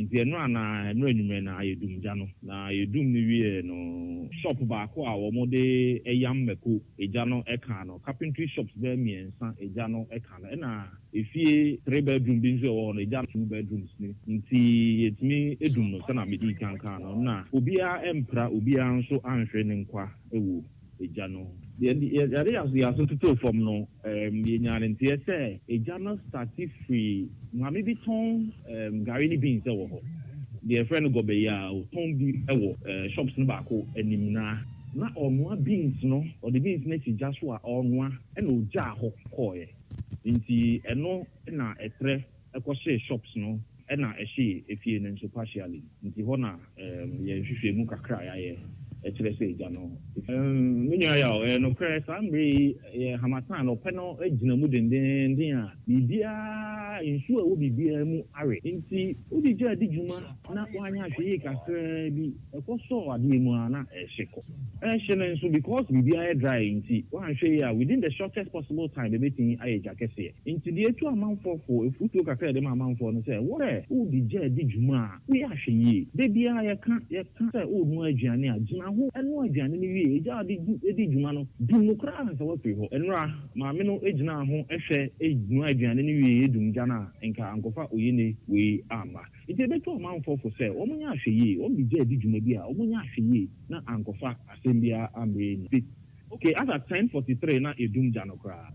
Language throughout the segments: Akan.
Nti ɛno a na ɛno anwummerɛ na yɛdum gya no. Na yɛdum no wieɛ no, shop baako a wɔde yam mako, egya no kaa no. Carpentry shops bɛyɛ mmiɛnsa, egya no kaa no. Ɛna efie 3 bedroom bi nso ɛwɔ hɔ no, egya two bedrooms ni. Nti yɛtumi dum no sɛna medii kan kaa no. Na obiara mpira, obiara nso anhwere ne nkwa wɔ egya no. Yɛde yɛaso totoo fam no, yɛnyaa ne nteɛ sɛ egya no start firi maame bi tɔn gari ne beans wɔ hɔ. Deɛ yɛfrɛ no gɔbɛ yi a, ɔtɔn bi wɔ shops no baako anim na ɔnoa beans no, ɔde beans no asi gya so a ɔnoa, ɛna ogyaa hɔ kɔɔeɛ. Nti ɛno na ɛtrɛ ɛkɔhyee shops no, ɛna ɛhyee efie no nso partially. Nti hɔ na yɛn nhwehwɛmu kakra a yɛayɛ ɛkyerɛ sɛ egya no. Me nua Yaw, ɛyɛ nokorɛ, saa mmerɛ yi yɛ harmattan, ɔpɛ no gyina mu dendenden a biribiara, nsuo a ɛwɔ biribiara mu awe. Nti wode gya di dwuma na woanyɛ ahwɛ yie kakraa bi, ɛkɔ sɔɔ adeɛ mu a na ɛhye kɔ. Ɛhye no nso, because biribiara yɛ dry nti, woanhwɛ yie a, within the shortest possible time ɛbɛtumi ayɛ gya kɛseɛ. Nti deɛ ɛtu amanfoɔ fo, efutuo kakra yɛde ma amanfoɔ no sɛ, wɔrɛ wode gya di dwuma a, woyɛ ahwɛ yie. Da biara yɛka sɛ wonoa aduane a, gyina ho ɛnoa aduane no wie. Egya a wode di dwuma no, dum no koraa ansa woafiri hɔ. Nnora, maame no gyinaa ho hwɛ noa aduane no wie, dum gya no a, nka ankɔfa oyene wei amma. Nti ɛbɛtu amanfoɔ fo sɛ wɔnyɛ ahwɛ yie, wɔn de gya di dwuma bi a, wɔnyɛ ahwɛ yie na ankɔfa asɛm biara ammrɛ ni. Okay, as at 10:43 na edum gya no koraa.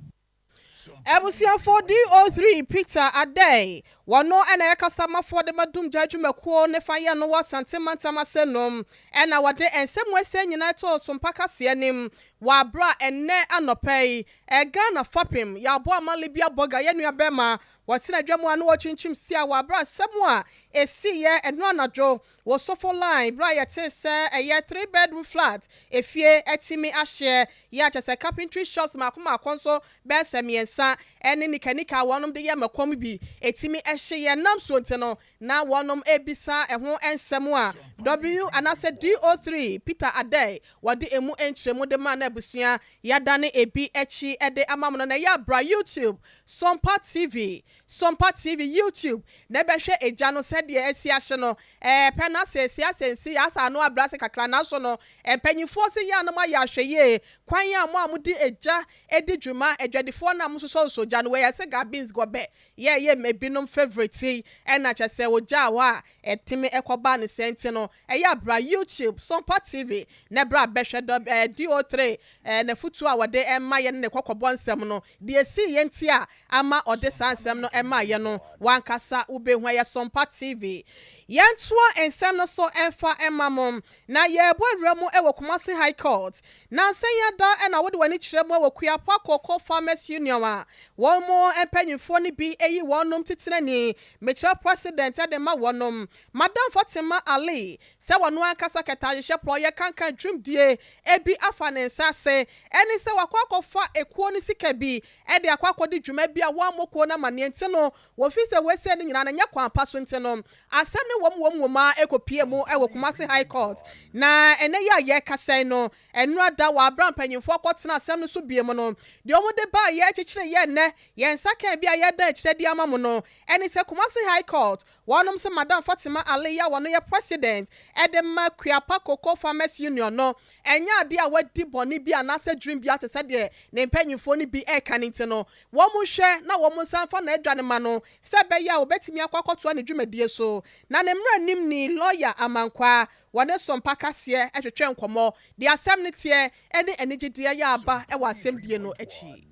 Abusuafo, DO3 Peter Adei, wɔno ɛna ɛkasa mafoɔ de ma dumgya adwumakuo ne fa yɛ no wɔ Asante mantam ase nom, ɛna wɔde nsɛm wɔasie nyinaa to Sompa kaseɛ nim wɔ abere a ɛnnɛ anɔpɛ yi Ghana fapem yɛabɔ ama Libya Bɔga, yɛ nua bɛrima wɔtena adwa mu a na wɔkyinkyim si a wɔ abere asɛm a ɛsiiɛ ɛno anadwo wɔ Sofo Line, bere a yɛte sɛ ɛyɛ 3 bedroom flat efie ɛtumi ahyeɛ yɛ akyɛ sɛ carpentry shops mako mako nso bɛyɛ sɛ mmiɛnsa ɛne nikanika a wɔnom de yɛ mɛkɔm bi ɛtumi ɛhye yɛ nam so. Nti no na wɔnom ebisa ɛho nsɛm a W anaasɛ DO3 Peter Adei wɔde emu nkyerɛmu de ma na abusua yɛadane ebi akyi ɛde ama mo no. Na ɛyɛ abra YouTube, Sompa TV, Sompa TV YouTube na ɛbɛhwɛ egya no sɛdeɛ esi ahye no. Pɛ na sɛ esi asɛ nsi asa ano abra ase kakra, nanso no mpanyinfoɔ si yɛ anam ayɛ ahwɛ yie kwan a mo a mo de egya edi dwuma, adwadifoɔ na mo nso so gya no wɔyɛ sɛ gabins gɔbɛ yɛyɛ ebinom favourite yi, ɛna kyɛ sɛ ogya hɔ a ɛtumi ɛkɔba ne sɛnti no. Ɛyɛ abra YouTube, Sompa TV na ɛbra bɛhwɛ dɔ DO3 n'afutuo a wɔde ɛma yɛn ne kɔkɔbɔ nsɛm no deɛ esi yɛn ti a ama ɔde saa nsɛm no ɛma yɛn no, wankasa wobɛhu. Ɛyɛ Sompa TV. Yɛntoa nsɛm no so ɛmfa ɛma mo na yɛrebɔ awura mu ɛwɔ Kumasi High Court na nsɛn yɛda ɛna wode w'ani kyerɛ mu ɛwɔ Kuapa Cocoa Farmers Union a wɔn mo mpanyinfoɔ no bi eyi wɔnom titenani, mekyerɛ president, ɛde ma wɔnom Madam Fatima Ali sɛ wɔn ankasa kɛtɛ ahyehyɛ porɔ yɛ kankan dwumdie ebi afa ne nsa ase, ɛne sɛ wakɔ akɔfa ekuo ne sika bi ɛde akɔ akɔdi dwuma bi a wɔn amɔ kuo no amaneɛ. Nti no wɔfi sɛ wɔasie no nyinaa no nyɛ kwan pa so. Nti no asɛm ne wɔm a ɛkɔpie mu ɛwɔ Kumasi High Court na ɛnɛ yi a yɛrekasa no, ɛnura da wɔ abira mpanyinfoɔ akɔtena asɛm no so bie mu no, deɛ wɔn de baa yɛ kyekyere yɛ nnɛ yɛn nsa kan bi a yɛda akyerɛ di ama mu no, ɛne sɛ Kumasi High Court wɔnom sɛ Madam Fatima Ali a wɔno yɛ president ɛde ma Kuapa Cocoa Farmers Union no, ɛnyɛ adeɛ a wadi bɔne bi anaasɛ dream bi ate sɛ deɛ ne mpanyinfoɔ no bi ɛreka ne. Nti no wɔn hwɛ na wɔn nsa nfa na adwa ne ma no sɛ ɛbɛyɛ a wɔbɛtumi akɔ akɔtoa ne dwumadie so. Na ne mmerɛ nim ni lɔya Amankwa wɔne Sompa kaseɛ ɛtwetwe nkɔmɔ deɛ asɛm no teɛ ɛne anigyedeɛ yɛ aba ɛwɔ asɛmdie no akyi.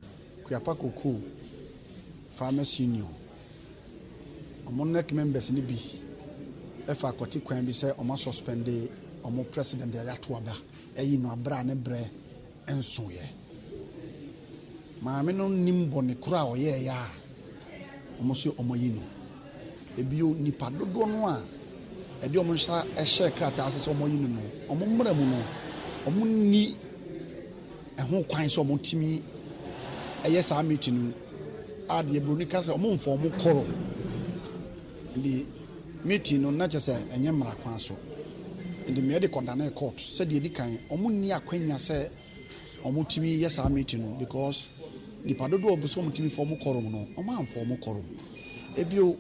Kuapa Cocoa Farmers Union, ɔmo NEC members ni bi ɛfa akɔte kwan bi sɛ ɔmo asuspend ɔmo president a yɛato aba ɛyi no abere a ne brɛ nsoeɛ. Maame no nim bɔne koro a ɔyɛɛyɛ a ɔmo so ɔmo ayi no. Ebio, nipa dodoɔ no a ɛde ɔmo nsa ɛhyɛ krataa ase sɛ ɔmo ayi no no, ɔmo mmerɛ mu no, ɔmo nni ɛho kwan sɛ ɔmo tumi ɛyɛ saa meeting no a deɛ buroni ka sɛ ɔmo nfa ɔmo kɔrɔ nti meeting no na kyerɛ sɛ ɛnyɛ mmara kwan so. Nti mmea de kɔdane court sɛdeɛ edi kan, ɔmo nni akwanya sɛ ɔmo tumi yɛ saa meeting no because nipa dodoɔ a ɔbɛ sɛ ɔmo tumi fa ɔmo kɔrɔ mu no, ɔmo amfa ɔmo kɔrɔ mu. Ebio,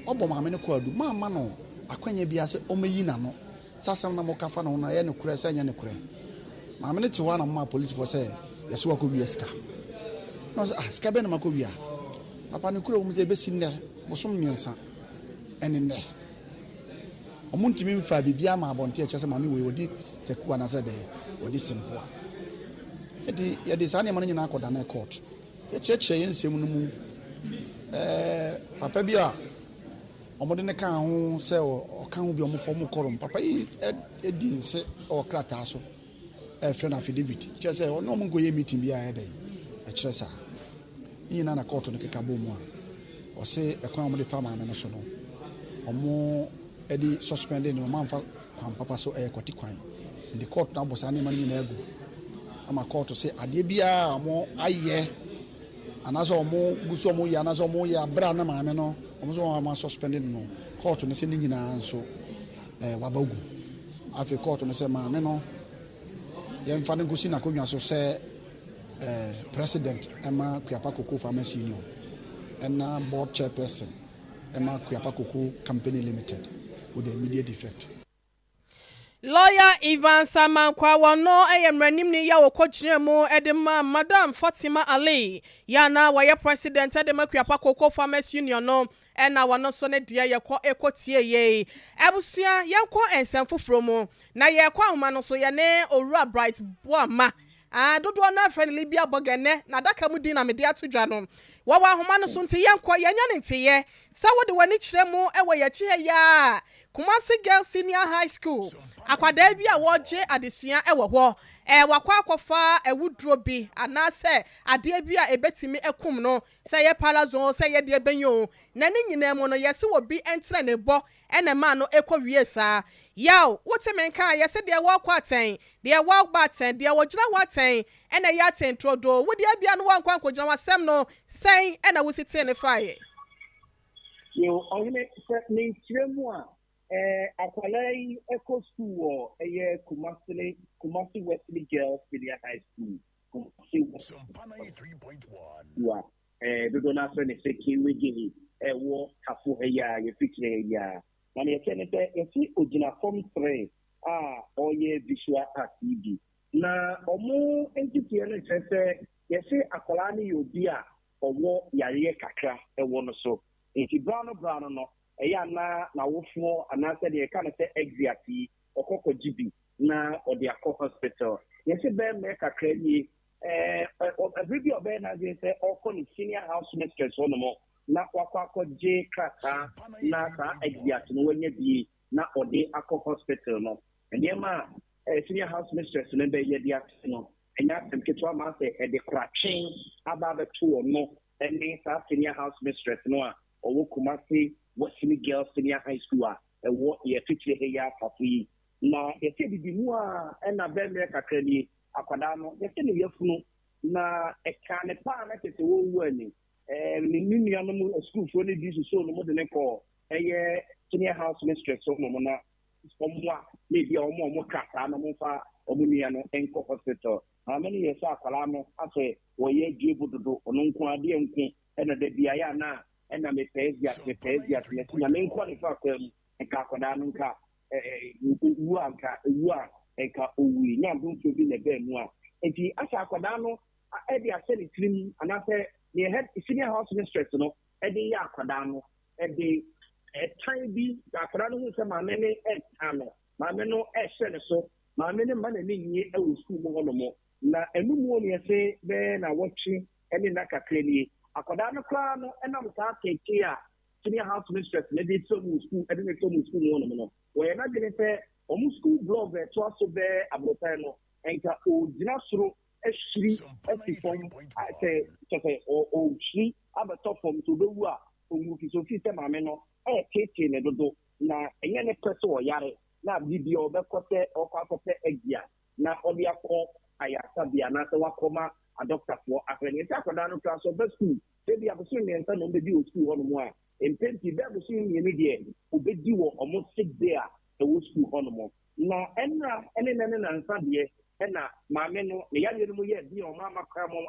ɔbɔ maame no kɔ adu maama no. akwanya biara sɛ ɔmmɛyi n'ano sɛ asɛm no a moka fa ne ho no ɛyɛ nokorɛ sɛ ɛnyɛ nokorɛ. Maame no te hɔ ara na momaa polisifoɔ sɛ yɛse wakɔwia sika. Na ɔsɛ ah sika bɛn na makɔwia? Papa nokorɛ wɔ mu sɛ ɛbɛsi nnɛ bosom mmiɛnsa ɛne nnɛ wɔntumi mfaa biribiara ma abɔnten a ɛkyerɛ sɛ maame wei ɔdi taku anaasɛ dɛn ɔdi sempoa. Yɛde yɛde saa nneɛma no nyinaa kɔdanee court. Yɛkyerɛkyerɛ yɛn nsɛm no mu. Ɛɛ papa bi a wɔde no kaa ho sɛ ɔka ho bi a wɔfa wɔn kɔrɔm. Papa yi di nse wɔ krataa so ɛfrɛ no affidavit. Kyerɛ sɛ ɔne wɔn nkɔyɛ meeting bi a ɛyɛ dɛn ɛkyerɛ saa. Ne nyinaa na kɔɔto no keka bɔ mu a ɔse ɛkwan a wɔde fa maame no so no wɔde suspended no wɔamfa kwan papa so ɛyɛ kwati kwan. Nti kɔɔto no abɔ saa nneɛma no nyinaa agu ama kɔɔto se adeɛ biara a wɔayɛ anaasɛ wɔn gu so wɔyɛ anaasɛ wɔyɛ abere a na maame no wɔn nso wɔn asuspend no no kɔɔto no sɛ ne nyinaa nso ɛɛ waba gu. Afei kɔɔto no sɛ maame no yɛmfa no nkosi n'akonnwa so sɛ ɛɛ president ɛma Kuapa Cocoa Farmers Union ɛna board chairperson ɛma Kuapa Cocoa Company Limited with the immediate effect. Lawyer Evans Amankwah, wɔno yɛ mmaranimni yi a wɔkɔgyinaa mu de maa Madam Fatima Ali yi a na wɔyɛ President de ma Kuapa Cocoa Farmers Union no na wɔno nso ne deɛ yɛkɔ kɔtie yei. Abusua yɛnkɔ nsɛm foforɔ mu na yɛkɔ ahoma no so yɛne Owura Bright Boamah a dodoɔ no ara frɛ no Libya Bɔgɛnɛ, n'adaka mu din na mede ato dwa no. Wɔwɔ ahoma no so nti yɛnkɔ, yɛanya ne nteyɛ. Sɛ wode w'ani kyerɛ mu wɔ yɛn akyi ha yi ara a, Kumasi Girls Senior High School, akwadaa bi a wɔregye adesua wɔ hɔ, wakɔ akɔfa awuduro bi anaasɛ adeɛ bi a ɛbɛtumi akum no, sɛ ɛyɛ parazone o, sɛ ɛyɛ deɛ bɛn o, na ne nyinaa mu no, yɛse obi ntena ne bɔ na ɛmaa no kɔ wiee saa. Yaw, wote me nka a, yɛse deɛ wɔrekɔ atɛn, deɛ wɔreba atɛn, deɛ wɔgyina hɔ atɛn na ɛyɛ atɛn turodoo. Wo deɛ ebia no woankɔ ankɔgyina hɔ, asɛm no, sɛn na wosi tee no faeɛ? Yo, ɔhene, sɛ mekyerɛ mu a, eh, akwadaa yi kɔ sukuu wɔ ɛyɛ Kumasi, Kumasi Wesley Girls Senior High School, Kumasi Wesley School a eh, dodoɔ no afrɛ no sɛ Kewegehe ɛwɔ Tafo ha yi a yɛfikyerɛ ha yi a. Na deɛ ɛkyɛ ne sɛ yɛse ogyina fam tere a ɔreyɛ visual art yi bi. Na wɔn nteteɛ no kyerɛ sɛ yɛse akwadaa no yɛ obi a ɔwɔ yareɛ kakra wɔ no so. Nti berɛ ano berɛ ano no, ɛyɛ a na n'awofoɔ anaasɛ deɛ yɛka no sɛ exeat yi, ɔkɔ kɔgye bi na ɔde akɔ hospital. Yɛse bɛyɛ mmerɛ kakra nie, ɛberɛ bi a ɔbɛyɛ n'adwene sɛ ɔrekɔ ne senior house mistress hɔ nom na wakɔ akɔgye krataa na saa exeat no wanya bi na ɔde akɔ hospital no, nneɛma a senior house mistress no bɛyɛ de ate no, ɛnyɛ asɛm ketewa ma sɛ ɛde koratwe aba abɛto ɔno ne saa senior house mistress no a ɔwɔ Kumasi Wesley Girls Senior High School a ɛwɔ yɛn afikyire ha yi asafo yi. Na yɛsɛ didi mu a ɛna bɛɛ mmerɛ kakra nie, akwadaa no yɛsɛ ne yafunu na ɛkaa ne paa na kyerɛ sɛ wɔrewu ani. Ne ne nuanom asukuufoɔ no bi susoo no mu de ne kɔɔ ɛyɛ senior house mistress hɔ nom na wɔmmoa na ebi a wɔn a wɔn krataa no wɔmfa wɔn nua no nkɔ hospital. Maame no yɛ sɛ akwadaa no asɛ wɔyɛ duebo dodo, ɔno nko adeɛ nko ɛna da bi ayɛ ana ɛna mepɛ aziat mepɛ aziat na si nyame nko ne fa kwan mu nka akwadaa no nka wu a nka ewu a nka owui na adomfo bi na ɛbɛn mu a nti asɛ akwadaa no ɛde ahyɛ ne tirim anaasɛ ne head senior house mistress no ɛde yɛ akwadaa no ɛde ɛtan bi na akwadaa no hu sɛ maame no ɛtan no, maame no ɛhyɛ ne so, maame no mma n'ani nnye ɛwɔ sukuu mu hɔnom. Na ɛno mu ne ɛsɛ bɛyɛ na wɔtwe ɛne nna kakra nie. Akwadaa no koraa no ɛnam saa teetee a senior house mistress no de fam wɔ sukuu ɛde ne fam wɔ sukuu mu hɔnom no, wɔyɛ n'adwene sɛ wɔn sukuu blɔg a ɛtoa so bɛɛ aborosan no, nka ɔgyina soro ahwiri asi fam sɛ kyɛ sɛ ɔhwiri abɛtɔ fam sɛ ɔbɛwu a ɔnwu fi sɛ ofii sɛ maame no ɛreteetee ne dodo na ɛnyɛ ne pɛ sɛ ɔyare na bere bi ɔbɛkɔ sɛ ɔkɔ akɔpɛ agia na ɔde akɔ ayaresabea anaasɛ wakɔma adɔktafoɔ ahwɛ no. Yɛsɛ akwadaa no koraa sɛ ɔba sukuu sɛ bi abosome 3 na ɔbɛdi wɔ sukuu hɔnom a, mpɛn pii bɛyɛ abosome 2 deɛ ɔbɛdi wɔ ɔmo sick day a ɛwɔ sukuu hɔnom. Na ɛnra ne nnɛ ne nansa deɛ ɛna maame no ne yareɛ no mu yɛ den a ɔmo ama kwan mo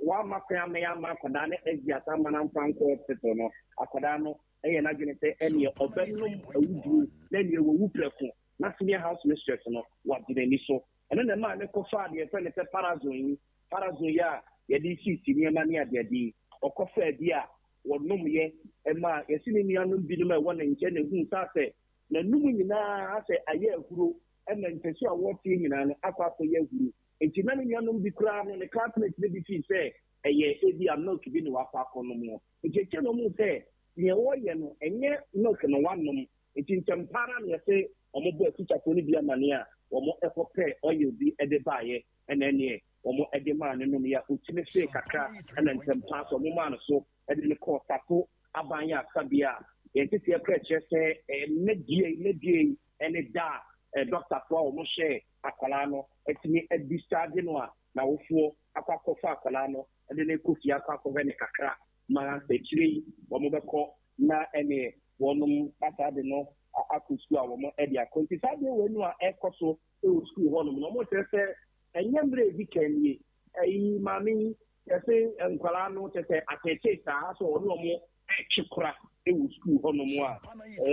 wɔama kwan ama yɛ ama akwadaa no asi asa ama no amfa nkɔ hospital no akwadaa no. yɛ n'adwene sɛ ɛneɛ ɔbɛnom awuduro na ɛneɛ wawu prɛko na senior house mistress no wagye n'ani so. Ɛno na ɛmaa no kɔfaa deɛ yɛfrɛ no sɛ parazone yi, parazone yi a yɛde sisi nneɛma ne adeade yi. Ɔkɔfaa bi a wɔnomyɛ maa yɛse ne nuanom binom a ɛwɔ ne nkyɛn na ehuu sɛ asɛ n'anum nyinaa asɛ ayɛ ahuro ma ntasuo a wɔteɛ nyinaa no akɔ akɔyɛ ahuro. Enti na ne nuanom bi koraa no, ne classmates no bi fii sɛ ɛyɛ ebia milk bi na wakɔ akɔnom. Enti akyire no wɔhuu sɛ nea ɔreyɛ no, ɛnyɛ milk na wanom. Enti ntɛm pa ara na yɛse wɔbɔɔ atikyafoɔ no bi amaneɛ a wɔkɔpɛɛ oil bi de baeɛ na ɛneɛ wɔde maa no nomyɛ a ɔtumi see kakra na ntɛm pa ara nso wɔmaa no so de no kɔɔ Safo aban ayaresabea a yɛn nteteɛ koraa kyerɛ sɛ nnɛ dua yi, nnɛ dua yi ne da a dɔktafoɔ a wɔhyɛɛ akwadaa no atumi adischarge no a n'awofoɔ akɔ akɔfa akwadaa no de no rekɔ fie akɔ akɔhwɛ no kakra ma akyire yi wɔbɛkɔ na ɛne wɔnom asaa de no akɔ sukuu a wɔn de akɔ. Nti saa adeɛ wei no a ɛrekɔ so wɔ sukuu hɔnom no, wɔkyerɛ sɛ ɛnyɛ mmerɛ a ɛdi kan nie. Ɛyi maame yi yɛse nkwadaa no kyɛ sɛ ateetee saa sɛ ɔne wɔn retwe kora wɔ sukuu hɔnom a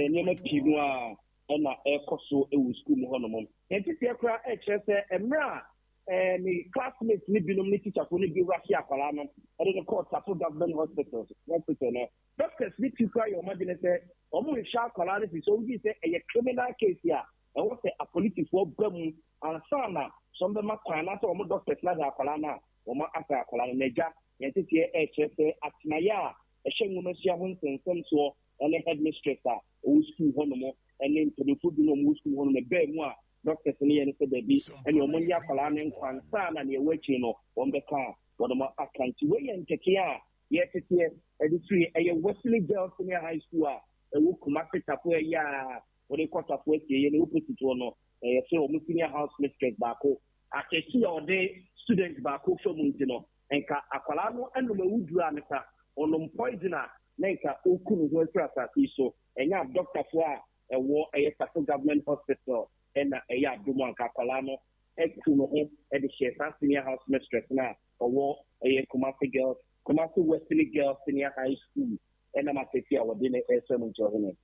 nneɛma pii no a ɛna ɛrekɔ so wɔ sukuu mu hɔnom. Yɛn nteteɛ koraa ɛkyerɛ sɛ mmerɛ a ne classmates ne binom ne tikyafoɔ no bi rush akwadaa no de no kɔɔ Tafo Government Hospital hospital no, doctors no ti koraa yɛ wɔn adwene sɛ wɔn nhwɛ akwadaa no firi sɛ wɔn gye sɛ ɛyɛ criminal case a ɛwɔ sɛ apolisifoɔ ba mu ansa na sɛ wɔbɛma kwan anaasɛ wɔn doctors no ahwɛ akwadaa no a wɔn ahwɛ akwadaa no. N'agya, yɛn nteteɛ ɛrekyerɛ sɛ atenaeɛ a ɛhyɛ nwomasua ho nsɛnsɛm soɔ ne headmistress a ɔwɔ sukuu hɔnom ne mpanimfoɔ binom a wɔwɔ sukuu hɔnom ɛbaa mu a doctors no yɛ no sɛ dabi, ɛne wɔn nye akwadaa no nkwa ansa na nea ɛwɔ akyire no wɔn bɛka a wɔn aka. Nti wei yɛ ntetee a yɛteteɛ ɛde firi ɛyɛ Wesley Girls Senior High School a ɛwɔ Kumasi Tafo ɛyɛ a wɔde kɔ Tafo asieɛ no opposite hɔ no ɛyɛ sɛ wɔn senior house mistress baako akɛse a ɔde student baako fa mu nti no nka akwadaa no anom awuduro a ne sa ɔnom poison a na nka ɔku ne ho afiri asase yi so. Ɛnyɛ adɔktafoɔ a ɛwɔ ɛyɛ Tafo Government Hospital ɛna ɛyɛ adom a nka akwadaa no aku ne ho de hyɛɛ saa senior house mistress no a ɔwɔ ɛyɛ Kumasi Girls Kumasi Wesley Girls Senior High School ɛnam asɛti a wɔde no ɛresa mu nti ɔhene.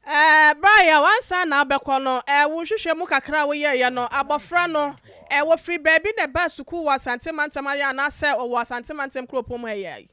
Ɛɛ, Brian, ansa na wobɛkɔ no, ɛɛ, wo nhwehwɛmu kakra a woyɛeɛ no, abɔfra no, ɛɛ, wɔfiri baabi na ɛbaa sukuu wɔ Asante mantam ha yi anaasɛ ɔwɔ Asante mantam kuropɔn mu ha yi ara yi?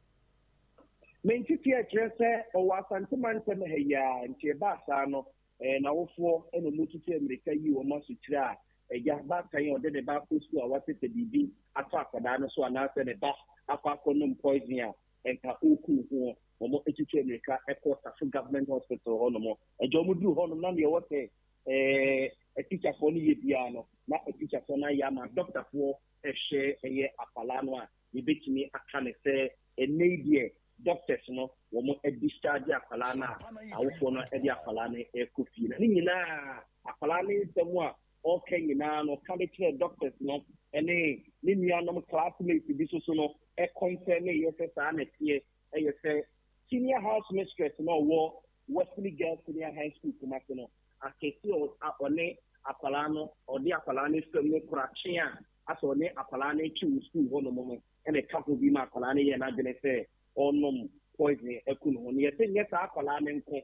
Me nteteɛ kyerɛ sɛ ɔwɔ Asante mantam ha yi ara, nti ɛbaa saa no, ɛɛ, n'awofoɔ na wɔtutuu mmirika yii wɔn asokyire a agya baatan a ɔde ne ba akɔ sukuu a wate sɛ biribi atɔ akwadaa no so anaasɛ ne ba akɔ akɔnom poison a nka ɔreku ne ho, wɔtutuu mmirika kɔɔ Tafo Government Hospital hɔnom. Agya wɔn duruu hɔnom na deɛ ɛwɔ sɛ ɛɛ atikyafoɔ no yɛ biara no, na atikyafoɔ no ayɛ ama dɔktafoɔ hwɛ ɛyɛ akwadaa no a yɛbɛtumi aka no sɛ ɛnnɛ yi deɛ doctors no wɔn adischarge akwadaa no a awofoɔ no de akwadaa no rekɔ fie. Na ne nyinaa akwadaa no nsɛm a ɔreka nyinaa no ɔka de kyerɛ doctors no ne ne nuanom classmates bi soso no confirm yɛ sɛ saa na ɛteɛ. Ɛyɛ sɛ senior house mistress no ɔwɔ Wesley Girls Senior High School Kumasi no akɛse a ɔne akwadaa no ɔde akwadaa no fam ne korakye a asɛ ɔne akwadaa no retwe wɔ sukuu hɔnom no na ɛka ho bi ma akwadaa no yɛɛ n'adwene sɛ ɔrenom poison aku ne ho. Na yɛsɛ nyɛ saa akwadaa no nko,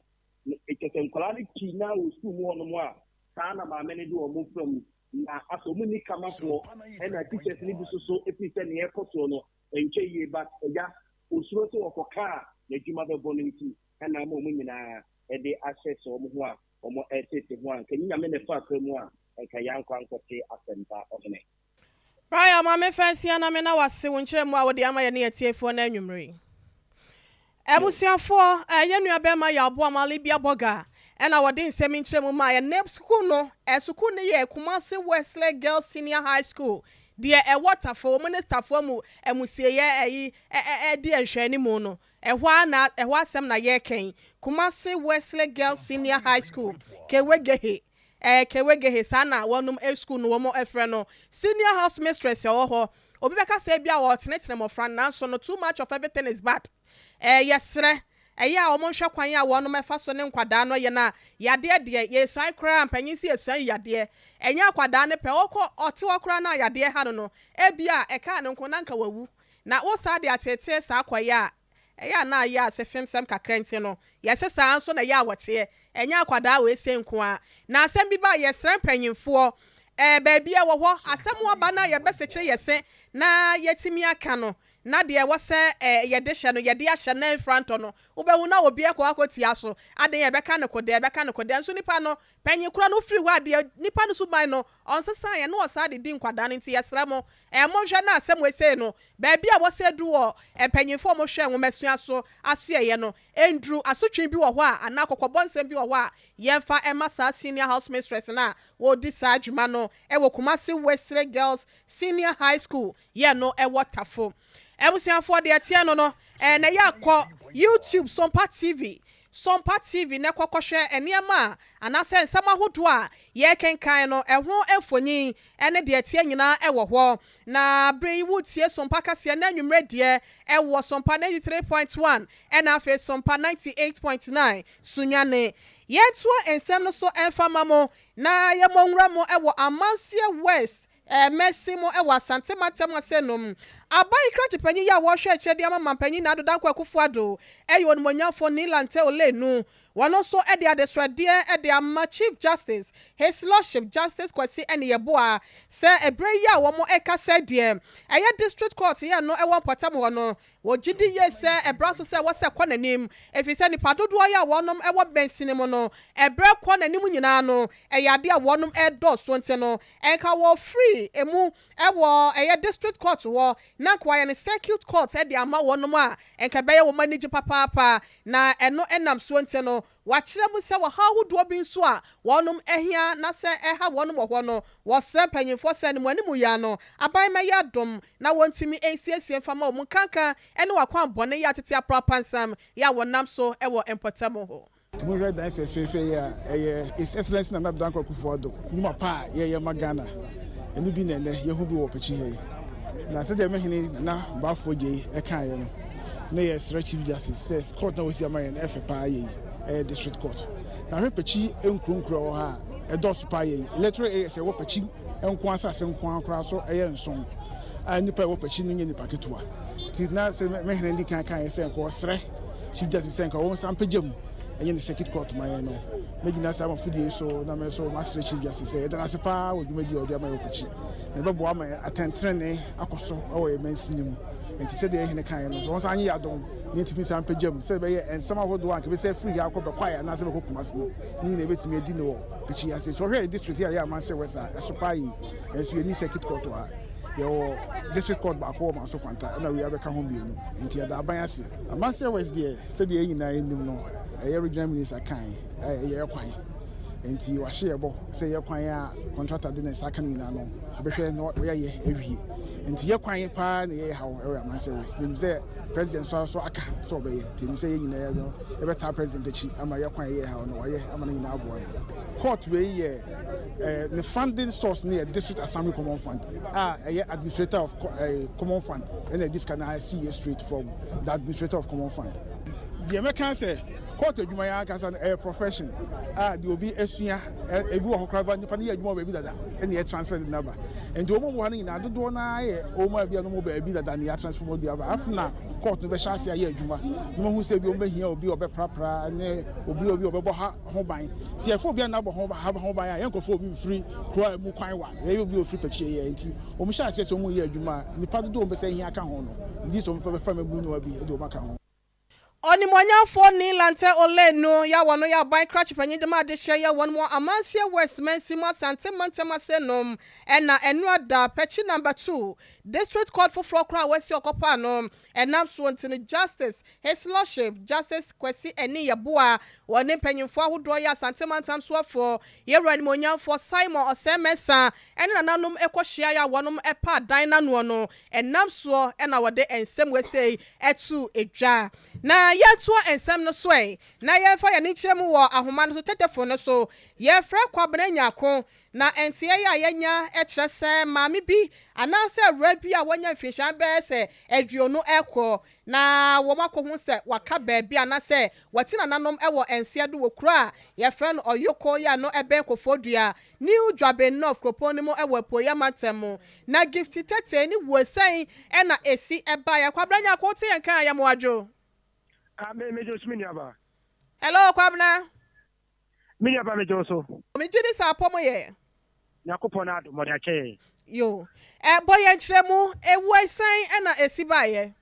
kyerɛ sɛ nkwadaa no pii naa wɔ sukuu mu hɔnom a saa na maame no de wɔn fa mu. Na asɛ wɔn nni kamafoɔ, ɛna teachers no bi nso so ɛfiri sɛ nea ɛrekɔ soɔ no ɛnkyɛ yie, but agya osuro sɛ wɔkɔka a n'adwuma bɛbɔ no nti ɛna ama wɔn nyinaa de ahyɛ sɛ wɔn ho a wɔretete ho a nka nyame na ɛfa akra mu a nka yɛankɔ ankɔte asɛmpa ɔhene. Brian Maame Fansia na mena wo ase wo nkyerɛmu a wode ama yɛne atiefoɔ no anwummere yi. Abusuafoɔ, yɛn nua bɛrima Yaw Boamah Libya Borga ɛna wɔde nsɛm yi nkyerɛmu maa yɛn. Ne sukuu no, sukuu no yɛ Kumasi Wesley Girls Senior High School, deɛ ɛwɔ Tafo, wɔn ne Tafo amu amusieɛ ɛyi ɛdi nhwɛanimu no. Ɛhɔ ara na, ɛhɔ asɛm na yɛreka yi. Kumasi Wesley Girls Senior High School, Kewegehe. Ɛɛ Kewegehe, saa na wɔnom sukuu no wɔn frɛ no. Senior house mistress ɛwɔ hɔ. Obi bɛka sɛ ebia wɔretenetene mmɔfra no, nanso no, too much of everything is bad. Ɛɛ yɛsrɛ, ɛyɛ a wɔn nhwɛ kwan a wɔnom ɛfa so ne nkwadaa no yɛ no a, yadeɛ deɛ, yɛsuae koraa, mpanyin se yɛsua yadeɛ. Ɛnyɛ akwadaa no pɛ, ɔkɔ, ɔte hɔ koraa no a yadeɛ ha no no, ebia ɛkaa no nko na anka wawu. Na wo saa de ateetee saa kɔyɛ a, Ɛyɛ a na ayɛ a sɛ femsɛm kakra nti no, yɛse saa nso na ɛyɛ a wɔteɛ. Ɛnyɛ akwadaa wei sei nko ara. Na asɛm bi ba a, yɛsrɛ mpanyimfoɔ, ɛɛ baabi a ɛwɔ hɔ, asɛm aba no a yɛbɛsekyere yɛse na yɛatumi aka no, na deɛ ɛwɔ sɛ ɛɛ yɛde hyɛ no, yɛde ahyɛ na mfra ntɔ no. Wobɛhu na obi akɔ akɔtia so. Adɛn yɛbɛka no kodɛɛ, yɛbɛka no kodɛɛ. Nso nipa no, panyin korɔ no firi hɔ a, deɛ nipa no suban no, ɔnsesaeɛ na ɔsan de di nkwadaa no. Nti yɛsrɛ mo, ɛɛ monhwɛ na asɛm wei sei no, baabi a wɔsɛ aduru wɔ mpanyinfoɔ a wɔhwɛ nwomasua so asoɛeɛ no, ɛnduru. Asotwe bi wɔ hɔ a, anaa kɔkɔbɔ nsɛm bi wɔ hɔ a, yɛmfa ɛma saa senior house mistress no a wɔredi saa dwuma no wɔ Kumasi Wesley Girls Senior High School yɛ no wɔ Tafo. Abusuafoɔ, deɛ ɛteɛ no, ɛɛ na ɛyɛ akɔ YouTube Sompa TV, Sompa TV na ɛkɔ kɔhwɛ nneɛma a anaasɛ nsɛm ahodoɔ a yɛrekenkan no, ɛho mfonyin ne deɛ ɛteɛ nyinaa ɛwɔ hɔ. Na bere yi wotie Sompa kaseɛ na anwummerɛ deɛ ɛwɔ Sompa 93.1 ɛna afei Sompa 98.9 Sunyani. Yɛntoa nsɛm no so ɛmfa ma mo na yɛmmɔ nwura mu ɛwɔ Amanseɛ West mɛsi mu ɛwɔ Asante mantam ase nom. Aban krakye panyin yi a wɔrehwɛ akyerɛ de ama mampanyin Nana Addo Dankwa Akufo-Addo ɛyɛ onimonyamfo Nii Lante Ollennu. Wɔn nso de adesrɛdeɛ de ama Chief Justice, His Lordship Justice Kwasi Anin-Yeboah, sɛ ɛberɛ yi a wɔn rekasa deɛ ɛyɛ District Court yɛ no ɛwɔ mpɔtam hɔ no, wɔgye di yie sɛ ɛbra so sɛ wɔsɛ kɔ n'anim, ɛfiri sɛ nipa dodoɔ yi a wɔnom ɛwɔ bɛnsini mu no, ɛberɛ kɔ n'anim nyinaa no, ɛyɛ adeɛ a wɔnom ɛredɔɔso. Nti no, ɛnka wɔfiri emu ɛwɔ ɛyɛ District Court hɔ na nka wɔayɛ no Circuit Court de ama wɔnom a, ɛnka ɛbɛyɛ wɔn anigye papaapa. Na ɛno ɛnam soɔ nti no, wakyerɛ mu sɛ wɔhaw ahodoɔ bi nso a wɔnom ahia na sɛ ɛha wɔnom wɔ hɔ no, wɔsrɛ mpanyinfoɔ sɛ ne mu anim yia no, aban mɛyɛ adom na wɔntumi nsiesie mfama wɔn nkanka ne wakwan bɔne yɛ atete aprapansam yɛ a wɔnam so wɔ mpɔtam hɔ. Nti mohwɛ dan fɛfɛɛfɛ yi a, ɛyɛ His Excellency Nana Dankwa Akufo-Addo nnwuma pa a yɛyɛ ma Ghana. Ɛno bi na ɛnɛ yɛhu bi wɔ Pɛkyi ha yi. Na sɛdeɛ me hene Nana Baafoɔ Gyei ɛkaeɛ no, na yɛsrɛ Chief Justice sɛ court na wɔsi ama yɛn no ɛfɛ paa yɛ yi, ɛyɛ District Court. Na hwɛ Pɛkyi nkuro nkuro ɛwɔ ha a, ɛdɔɔso paa yɛ yi. Electoral areas ɛwɔ Pɛkyi nko asase nko ara koraa so ɛyɛ 7 a nnipa ɛwɔ Pɛkyi no nyɛ nipa ketewa. Nti na sɛ me hene di kan kaeɛ sɛ nka ɔsrɛ Chief Justice sɛ nka wɔn nsa mpagya mu ɛnyɛ ne Circuit Court ma yɛn no, mɛgyina saa mafodie so na me nso masrɛ Chief Justice sɛ yɛda no ase paa wɔ dwumadi a ɔde ama yɛ wɔ Pɛkyi, na ɛbɛboa ma atɛntenenee akɔ so wɔ yɛn mansini mu. Nti sɛdeɛ yɛn hene kaeɛ no, sɛ wɔn nsa anyɛ yɛ adom na yɛntumi nsa mpagya mu sɛ ɛbɛyɛ nsɛm ahodoɔ a nka ɛbɛsɛ afiri ha akɔ Bɛkwae anaasɛ bɛkɔ Kumasi no ne nyinaa yɛbɛtumi adi no wɔ Pɛkyi ase. So ɔhwɛ yɛ district yi a yɛ Amansie West a, ɛso paa yie, ɛnso yɛnni Circuit Court wɔ ha. Yɛwɔ District Court baako wɔ Manso Kwanta, ɛna wei abɛka ho mmienu. Nti yɛda aban ase. Amansie West deɛ, sɛdeɛ yɛn nyinaa yɛnim no, ɛyɛ Regional Minister kan ɛyɛ kwan. Nti wahyɛ yɛ bɔ sɛ yɛ kwan a contractor de ne nsa aka no nyinaa no, ɔbɛhwɛ na wɔyɛ awie. Nti yɛ kwan paa na yɛyɛ haw ɛwɔ Amansie West. Nim sɛ President nso so aka sɛ ɔbɛyɛ. Nti nim sɛ yɛn nyinaa no yɛbɛtaa President akyi ama yɛ kwan yɛyɛ haw no wayɛ ama no nyinaa aboa yɛn. Court wei yɛ ne funding source no yɛ District Assembly Common Fund a ɛyɛ administrator of Common Fund ɛna ɛdi sika na asi yɛ straight from the administrator of Common Fund. Deɛ mɛka sɛ court adwuma yɛn ankasa no ɛyɛ profession a deɛ obi asua, ebi wɔ hɔ koraa ba nipa no yɛ adwuma wɔ baabi dada ɛna yɛ transfer de naba. Nti wɔn a wɔwɔ ha no nyinaa dodoɔ naa yɛ wɔn a bi a wɔn baabi dada na yɛ transfer wɔn de aba. Afei na court no bɛhyɛ ase ayɛ adwuma na wɔn ho sɛ bi wɔn bɛhia obi a ɔbɛprapra ne obi a ɔbɛbɔ ha ho ban. Sɛ yɛfɔ obi a nabɔ ho ban a, yɛnkɔfɔ obi mfiri kuro a emu kwan wa, yɛyɛ obi a ofiri Pɛkyɛ yɛ. Nti wɔn hyɛ aseɛ sɛ wɔn yɛ adwuma a, nipa dodoɔ wɔn bɛsɛ hia ka ho no gye sɛ wɔn bɛfa mɛmu no bi de wɔn aka ho. Ɔnimonyamfoɔ Nii Lante Ollennu yɛ wɔn yɛ aban krakye panyin de ma adehyɛ yɛ wɔn wɔ Amansie West mansi mu Asante mantam ase nom. Ɛna ɛno ada Pɛkyi Number 2 District Court foforɔ koraa a wɔasi ɔkɔpa no ɛnam soɔ nti no, Justice, His Lordship Justice Kwasi Anin Yeboah, wɔne mpanyinfoɔ ahodoɔ yɛ Asante mantam soafoɔ yɛwura animonyamfoɔ Simon Osei Mensah ɛne nananom ɛkɔhyia yɛ a wɔnom ɛpa adan n'anoɔ no, ɛnam soɔ ɛna wɔde nsɛm wesei ɛto edwa. Na yɛntoa nsɛm no so ɛ na yɛmfa yɛn nkyerɛ mu wɔ ahoma no so, tetefo no so. Yɛfrɛ Kwabena Nyako na nteɛ yi a yɛnya kyerɛ sɛ maame bi anaasɛ awura bi a wɔanya mfinhyia bɛyɛ sɛ 20 ɛkɔ na wɔn akɔhu sɛ waka baabi anaasɛ wɔte nananom wɔ nseɛ do wɔ kuro a yɛfrɛ no Ɔyoko yɛ no ɛbɛn Koforidua New Juaben North kuropɔn no mu wɔ Apueeɛ mantam mu. Na Gift Tete ne wuosɛn ɛna esi ɛbaeɛ. Kwabena Nyako, wote yɛn kan a, yɛmoadwo. Ah, me megye wo so me nuabaa. Hello, Kwabena. Me nuabaa megye wo so. Megye di sɛ apɔ mo yɛ. Nyankopɔn n'adom ɔde akyɛ yɛn. Yo. Ɛ bɔ yɛn kyerɛ mu, ewu sɛn ɛna esi baeɛ?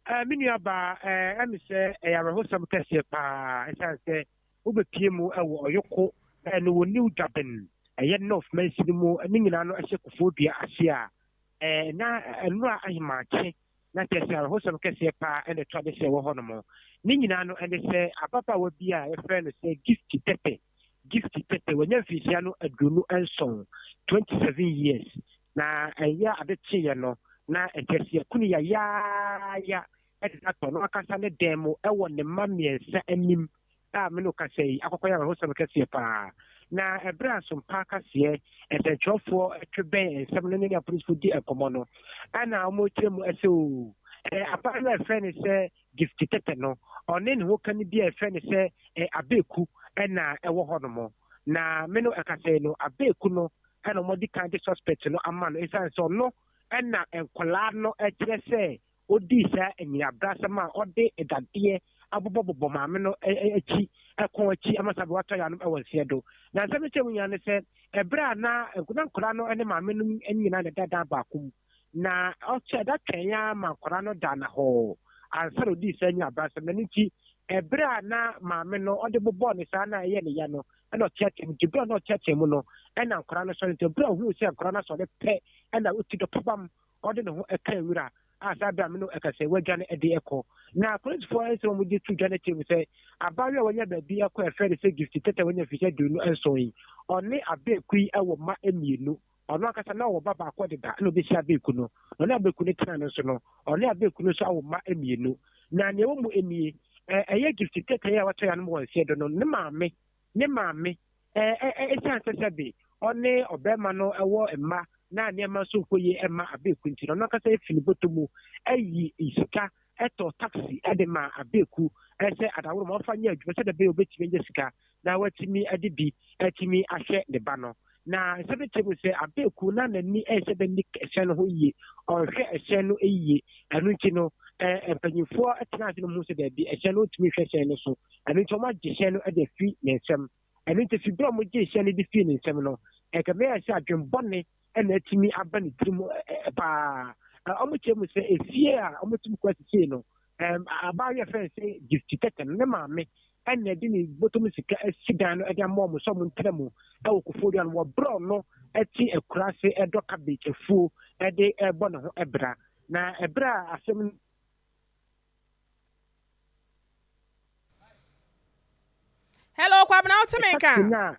Eh, me nuabaa, eh, ɛmi sɛ ɛyɛ awerɛhosɛm kɛseɛ paa, ɛsiane sɛ wobɛpie mu wɔ Ɔyoko no wɔ New Dwaben, ɛyɛ North mansini mu, ne nyinaa no ɛhyɛ Kofoɔ-Dua ase a, eh, na nnora ahemakye na kyerɛ sɛ awerɛhosɛm kɛseɛ paa ɛna ɛtɔ ade sɛ ɛwɔ hɔ nom. Ne nyinaa no ɛne sɛ ababaawa bi a yɛfrɛ no sɛ Gift Tete, Gift Tete, wanya mfinhyia no 27, 27 years, na ɛyɛ ade kyeeɛ no na ɛkyerɛ sɛ yɛku no yayaaya de no atɔ ɔno ankasa ne dan mu wɔ ne mma mmiɛnsa anim a me ne wo kasa yi akɔkɔyɛ awerɛhosɛm kɛseɛ paa. Na ɛberɛ a Sompa kaseɛ nsɛnkyerɛwfoɔ twe bɛn nsɛm no ne ne apolisifoɔ di nkɔmmɔ no, ɛna wɔkyerɛ mu sɛ o, abaayewa a yɛfrɛ no sɛ Gift Tete no, ɔne ne hokani bi a yɛfrɛ no sɛ Abeku na ɛwɔ hɔnom. Na me ne wo kasa yi no, Abeku no na wɔadi kan de suspect no ama no ɛsiane sɛ ɔno na nkwadaa no kyerɛ sɛ odii saa anyirabrasɛm a ɔde dadeɛ abobɔbobɔ maame no akyi kɔn akyi ama saa bere watɔ yanom wɔ nseɛ do. Na nsɛm no kyerɛ mu nyinaa ne sɛ ɛberɛ a na na nkwadaa no ne maame no nyinaa na ɛda dan baako mu na ɔkyɛ da twɛn ara ma nkwadaa no da anahɔɔ ansa na odii saa anyirabrasɛm no. Ɛno nti ɛberɛ a na maame no ɔde bobɔɔ ne saa na ɛyɛ ne ya no ɛna ɔteatea mu nti berɛ a na ɔteatea mu no ɛna nkwadaa no sɔre nti berɛ a ohuu sɛ nkwadaa no asɔre pɛ ɛna ɔti dɔpabam ɔde ne ho ka nwura a saa bere a me ne wo rekasa yi, wadwane de kɔ. Na apolisifoɔ nsɛm a wɔde to dwa no kyerɛ mu sɛ, abaayewa a wanya baabi akɔ a yɛfrɛ no sɛ Gifty Tete a wanya mfirihyia 27 yi, ɔne Abeku yi wɔ mma mmienu. Ɔno ankasa na ɔwɔ ba baako deda na ɔbɛhyia Abeku no. Na ɔne Abeku no tena no nso no, ɔne Abeku no nso awo mma mmienu. Na nea ɛwɔ mu nie, ɛyɛ Gifty Tete yi a watɔ yɛn anom wɔ nseɛ do no, ne maame, ne maame, ɛsiane sɛ sɛbe ɔne ɔbarima no wɔ mma na nneɛma nso nkɔ yie mma Abeku nti no, ɔno ankasa fi ne bɔtɔ mu yi sika tɔ taxi de ma Abeku sɛ adaworo ma ɔmfa nyɛ adwuma sɛdeɛ ɛbɛyɛ ɔbɛtumi anya sika na watumi de bi atumi ahwɛ ne ba no. Na nsɛm no kyerɛ mu sɛ Abeku na n'ani nhyɛ da nni ɛhyɛn no ho yie, ɔnhwɛ ɛhyɛn no yie. Ɛno nti no, mpanyinfoɔ tena ase no mu sɛ daabi, ɛhyɛn no ntumi nhwɛ hyɛn no so. Ɛno nti wɔagye hyɛn no de afi ne nsam. Ɛno nti, fi bere a wɔgyee hyɛn no de fii ne nsam no, ɛkame ayɛ sɛ adwemmɔne na atumi aba ne tirim paa. Wɔkyerɛ mu sɛ efie a wɔtumi kɔ asisei no, abaayewa a yɛfrɛ no sɛ Gifty Tete no, ne maame na ɛde ne bɔtɔm sika asi dan no de ama wɔn sɛ wɔntena mu wɔ Koforidua no wɔ bere a ɔno te akuraase dɔ cabbage afuo de rebɔ ne ho bra. Na bere a asɛm no Hello, Kwabena, wote me nka?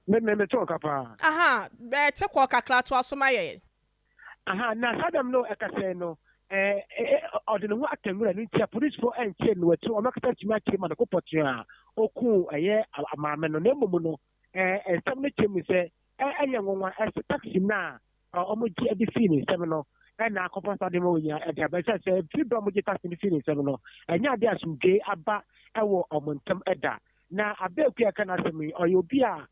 Me me me te nka paa. Aha, bɛte kɔ kakra to aso ma yɛ. Aha, na saa dɛm no ɛkasɛɛ no, ɛɛ ɔde ne ho aka nwura no nti apolisifoɔ ɛnkyerɛ no akyi wɔn akasa atumi akyerɛ ma no ko pɔtee a okuu ɛyɛ maame no na mmom no ɛɛ nsɛm no kyerɛ mu sɛ ɛyɛ nwonwa ɛsɛ taxi no a a wɔgye de fii ne nsam no na akɔfa saa nneɛma wɔ nyinaa de aba. Ɛsiane sɛ ɛfiri berɛ a wɔgye taxi no fii ne nsam no, ɛnyɛ adeɛ a asomdwoe aba wɔ wɔn ntam da. Na Abeaku a ɛka n'asɛm yi, ɔyɛ obi a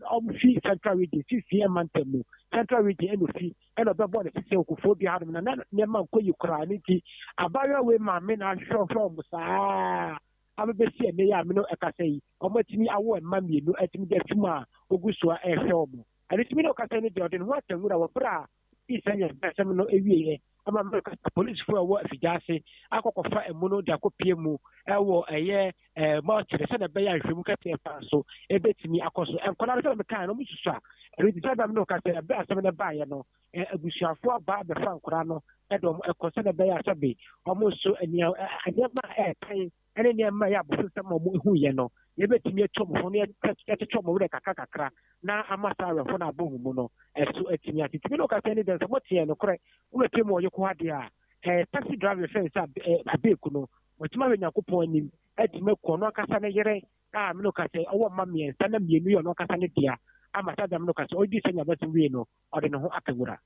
ɔfi Central Region, Fifi mantam mu, Central Region ɛna ofi, ɛna ɔbɛbɔ ne sisi wɔ Kofoɔ Dua hanom na na nneɛma nkɔ yi koraa ne nti abaayewa wei maame na ahwehwɛ wɔn saa abɛbɛsi ɛnɛ yi a me no ɛkasa yi, wɔatumi awo mma mmienu atumi de atum a ogu so a ɛrehwɛ wɔn. Ɛno nti me ne wo kasa yi no deɛ, ɔde ne ho ahyɛ nwura wɔ berɛ a ɔdii saa nyansasɛm no wieeɛ ama me kasa polisifoɔ a ɛwɔ afigya ase akɔkɔfa amu no de akɔpie mu wɔ ɛyɛ mɔkyere sɛdeɛ ɛbɛyɛ a nhwɛmu kɛseɛ paa so ɛbɛtumi akɔ so. Nkwadaa no sɛdeɛ mekaeɛ no wɔn susu a ɛno nti sɛdeɛ me ne wo kasa yi ɛberɛ a asɛm no baeɛ no abusuafoɔ aba abɛfa nkwadaa no de wɔn ɛkɔ sɛdeɛ ɛbɛyɛ a sɛbe wɔn nso nneɛma a ɛɛkan ne nneɛma a ɛyɛ abosonsɛm a wɔhuiɛ no, yɛbɛtumi atu wɔn fo na yɛakyekyɛ wɔn werɛ kakrakakra na ama saa awerɛhoɔ no a abɔ wɔn mu no so atumi ate. Tumi no kasa ne dɛn? Sɛ moteɛ nokorɛ, wobɛpie mu wɔ yoko ha deɛ a, eh, taxi driver fɛn sɛ Abeku no, watumi ahwɛ Nyankopɔn anim atumi aku ɔno ankasa ne yere a mene ka sɛ ɔwɔ mma mmiɛnsa na mmienu yɛ ɔno ankasa ne dea ama saa da mene ka sɛ ɔdi sɛ nyabasɛm wie no ɔde ne ho aka wura.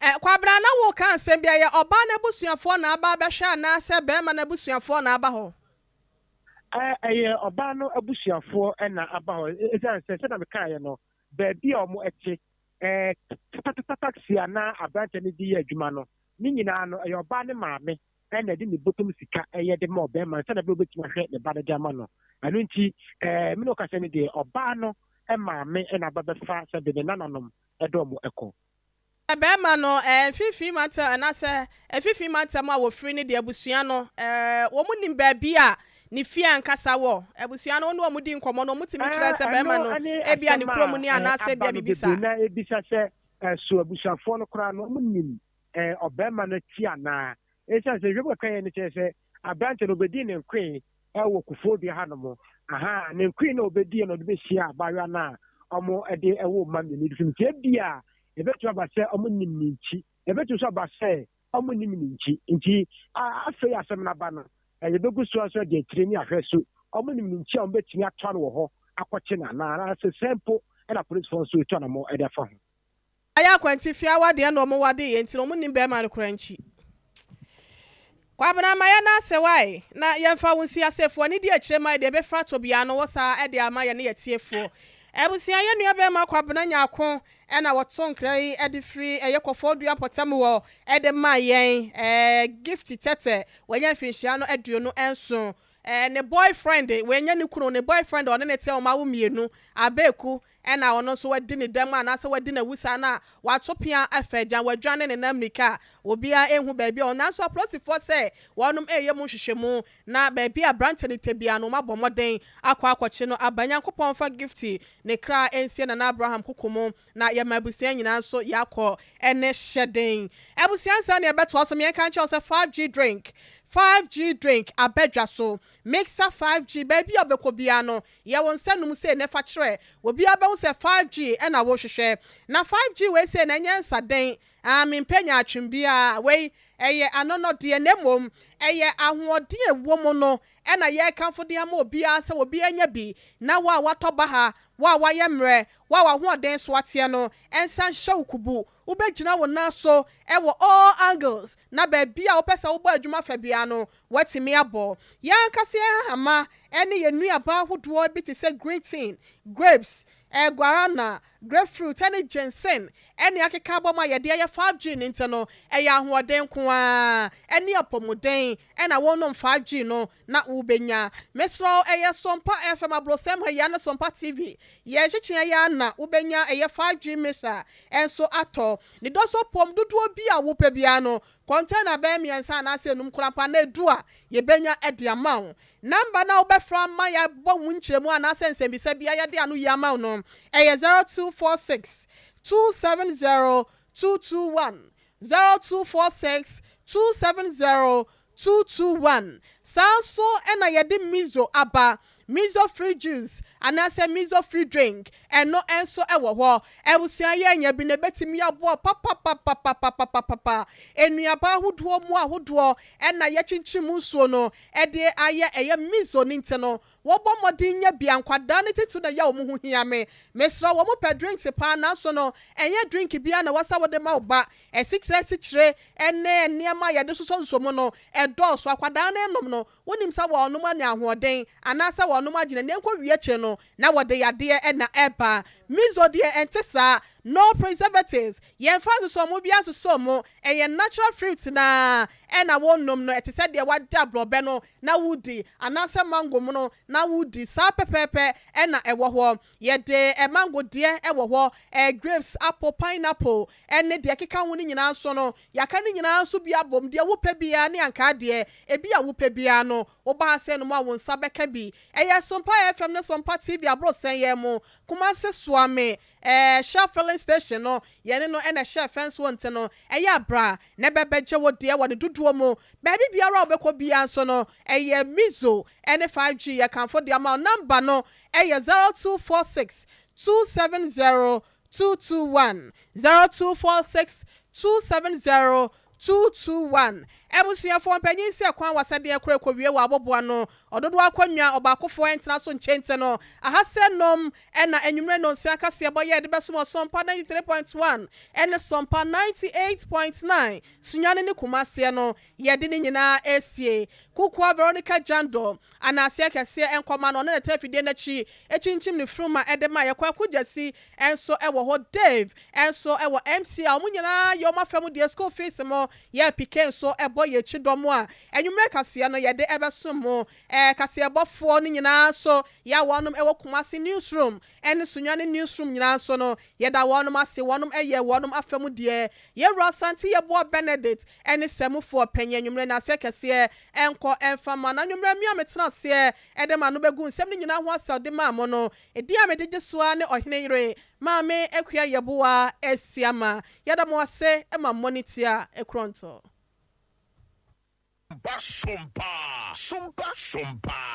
Ɛ, Kwabena, na woreka asɛm bi, ɛyɛ ɔbaa no abusuafoɔ na aba abɛhwɛ anaasɛ barima no abusuafoɔ na aba hɔ? Ɛ, ɛyɛ ɔbaa no abusuafoɔ na aba hɔ, ɛsiane sɛ, sɛdeɛ mekaeɛ no, baabi a wɔte, ɛ, taxi a na aberanteɛ no de yɛ adwuma no, ne nyinaa no, ɛyɛ ɔbaa no maame. na ɛde ne bɔtɔm sika ɛyɛ de ma ɔbɛrima no sɛdeɛ ɛbɛyɛ obɛtumi ahwɛ ne ba no de ama no. Ɛno nti me ne ɔkasa no deɛ, ɔbaa no maame na aba bɛfa sɛ de ne nananom ɛde ɔmo ɛkɔ. Bɛrima no mfimfini mantam anaasɛ mfimfini mantam a wɔfiri no deɛ, abusua no wɔn nim baabi a ne fie ankasa wɔ. Abusua no, wɔn ne wɔn di nkɔmɔ no, wɔn tumi kyerɛ sɛ bɛrima no ebia ne kurom ni anaasɛ ebia biribi saa. Na ebisa sɛ so abusuafoɔ no koraa no, wɔn nim ɔbɛrima no ti anaa? Esiane sɛ nhwɛmu kakra yɛ no kyerɛ sɛ aberante no obedi ne nkoe ɛwɔ Koforidua hanom aha. Ne nkoe na obedi na ɔde bɛhyia abaayewa no a ɔmo de ɛwɔ mma mmienu de fi mu. Nti ebia ebɛtumi aba sɛ ɔmo nim ne nkyi, ebɛtumi nso aba sɛ ɔmo nim ne nkyi. Nti afei asɛm n'aba no, yɛbɛgu so nso de akyire ne ahwɛ so ɔmo nim ne nkyi a, ɔmo bɛtumi atoa no wɔ hɔ akɔkye no anaa, anaasɛ sɛ mpo ɛna polisifoɔ nso etu anamɔ ɛde afa ho. Ayɛ akwanti fia awadeɛ na ɔmo wade yɛ, nti na ɔmo nim bɛrima no kora nkyi. Kwabena, ma yɛ n'asɛ wae na yɛmfa wo nsi asefoɔ ne di akyire ma deɛ ɛbɛfra tɔ biara no wɔ saa ɛde ama yɛ ne yɛtiefoɔ. Abusua, yɛ nua bɛrima Kwabena Nyaako ɛna wɔto nkra yi ɛde firi ɛyɛ Kɔfɔɔdua mpɔtam wɔ ɛde ma yɛn. Gift Tɛtɛ wɔnyɛ mfinhyia no 27, ne boyfriend, wɔnyɛ ne kunu, ne boyfriend, ɔne ne te, ɔmo awo mmienu, Abeeku, ɛna ɔno nso wadi ne dɛm anaasɛ wadi n'awusa na wato pia ɛfɛ gya wadwane ne nam mirika a obiara ehu baabi a ɔno. Nanso apolisifoɔ sɛ wɔnom ɛyɛ mu nhwehwɛmu na baabi a aberante no te bia no, wɔn abɔ mmɔden akɔ akɔkye no aba. Nyankopɔn fa Gift ne kra nsie Nana Abraham koko mu na yɛma abusua nyinaa nso yɛakɔ ɛne hyɛden. Abusua, nsa ne ɛbɛtoa so, mmiɛnka nkyɛw sɛ 5G drink, 5G drink abɛdwa so, mixer 5G. Baabi a wobɛkɔ biara no, yɛwɔ nsa num sɛ ne fa kyerɛ obiara bɛhu sɛ 5G ɛna wɔhwehwɛ. Na 5G wei sɛ na ɛnyɛ nsaden a mempɛ nya atwem biara. Wei ɛyɛ anɔnɔdeɛ, na mmom ɛyɛ ahoɔden a ɛwɔ mu no ɛna yɛrekamfo de ama obiara sɛ obiara nya bi. Na wo a watɔ ba ha, wo a wayɛ mmerɛ, wo a wahoɔden so ateɛ no, ɛnsa nhyɛ wo kubu, wobɛgyina wo nan so ɛwɔ all angles, na baabi a wopɛ sɛ wobɔ adwuma fa biara no, watumi abɔ. Yɛn ankasa yɛn hahama ɛne yɛn nnuaba ahodoɔ bi te sɛ green tea, grapes, guarana, grapefruit ɛne ginseng ɛne akeka abɔ mu a yɛde ɛyɛ 5G ne. Nti no ɛyɛ ahoɔden ko ara ɛne apɔmuden ɛna wɔnom 5G no na wobɛnya. Mesrɛ, ɛyɛ Sompa FM aborɔsɛm ha yia ne Sompa TV yɛn hyekyɛ yɛ ana wobɛnya ɛyɛ 5G mixer ɛnso atɔ ne dɔsɔ pɔm dodoɔ bi a wopɛ biara no. Container bɛyɛ mmiɛnsa anaasɛ enum koraa na edu a, yɛbɛnya ɛde ama wo. Number na wobɛfra ma yɛabɔ wo nkyerɛmu anaasɛ nsɛmbisa bia yɛde ano yi ama wo no, ɛyɛ 0246 270 221, 0246 270 221. Saa nso ɛna yɛde mizo aba, mizo free juice anaasɛ mizo free drink, ɛno nso ɛwɔ hɔ. Abusua, yɛ nya bi na ebɛtumi aboa papapapapapapapa. Nnuaba ahodoɔ mu ahodoɔ ɛna yɛkyinkyin mu nsuo no ɛde ayɛ ɛyɛ mizo ne. Nti no wɔbɔ mmɔden nya bia. Nkwadaa ne titi na yɛ wɔn ho hia me. Mesrɛ wɔn, pɛ drinks paa, nanso no ɛnyɛ drink bia na wɔsa wɔde ma wo ba. Ɛsikyerɛ sikyerɛ ɛne nneɛma a yɛde sosɔ nsuo no ɛdɔɔso. Akwadaa ne nom no, wonim sɛ wɔnom anya ahoɔden anaasɛ wɔnom agyina ne nkɔ wie akyi no na wɔde yadeɛ ɛna ɛba. Mizo deɛ, ɛnte saa. No preservatives, yɛmfa nsosɔ mu bi asosɔ mu. Ɛyɛ natural fruits na ɛna wɔnom no, ɛte sɛ deɛ wagye aborɔbɛ no na wodi anaasɛ mango mu no na wodi saa pɛpɛɛpɛ. Ɛna ɛwɔ hɔ, yɛde mango deɛ ɛwɔ hɔ, grapes, apple, pineapple ɛne deɛ keka ho no nyinaa nso no, yɛaka ne nyinaa nso bi abom. Deɛ wopɛ biara ne ankaa deɛ ebi a wopɛ biara no, woba ase no mu a, wo nsa bɛka bi. Ɛyɛ Sompa FM ne Sompa TV aborɔsɛn yɛn mu Kumase Suame Shell filling station no, yɛne no ɛna ɛhyɛ fence wɔ. Nti no ɛyɛ abra na ɛbɛbɛgye wo deɛ wɔ ne dodoɔ mu. Baabi biara a wobɛkɔ biara nso no, ɛyɛ mizo ɛne 5G yɛkamfo deɛ ama. Number no ɛyɛ 0246 270 221, 0246 270 221. Abusuafoɔ, mpanyin sɛ kwan wasɛdeɛ kora kɔwie wɔ aboboa no ɔdodoɔ akonnwa ɔbaakofoɔ ɛntena so nkyɛnte no ahasɛ nom. Ɛna anwummerɛ no nsia kaseɛ bɔ yɛ de bɛsom Ɔsɔmpa 93.1 ɛne Sɔmpa 98.9 Sunyane ne Kumaseɛ no, yɛde ne nyinaa esie. Kukua Veronica Jando anaseɛ kɛseɛ nkɔma no, ɔne ne tɛ afidie n'akyi ekyinkyim ne furuma ɛde ma yɛkɔ akɔgyasi. Ɛnso ɛwɔ hɔ, Dave ɛnso ɛwɔ MC a wɔn nyinaa yɛ wɔn afɛm deɛ school fees mo. Yɛ PK nso ɛbɔ yɛn akyi dɔm a anwummerɛ kaseɛ no yɛde ɛbɛsom mo. Kaseɛbɔfoɔ no nyinaa nso yɛ a wɔnom ɛwɔ Kumasi newsroom ɛne Sunyani newsroom nyinaa nso no, yɛda wɔnom ase. Wɔnom ɛyɛ wɔnom afa mu deɛ. Yɛwura Asante Yɛboa Benedict ɛne sɛmufoɔ panyin, anwummerɛ no aseɛ kɛseɛ ɛnkɔ ɛmfa ma na anwummerɛ mi a metena aseɛ ɛde ma no bɛgu nsɛm no nyinaa ho asɛ ɔde maa mo no. Ɛdi a mede gye soa ne ɔhene yere Maame Akua Yɛboa Asiama. Yɛda mo ase ma mmɔ ne tia ekurɔntɔ. Sompa, sompa, sompa.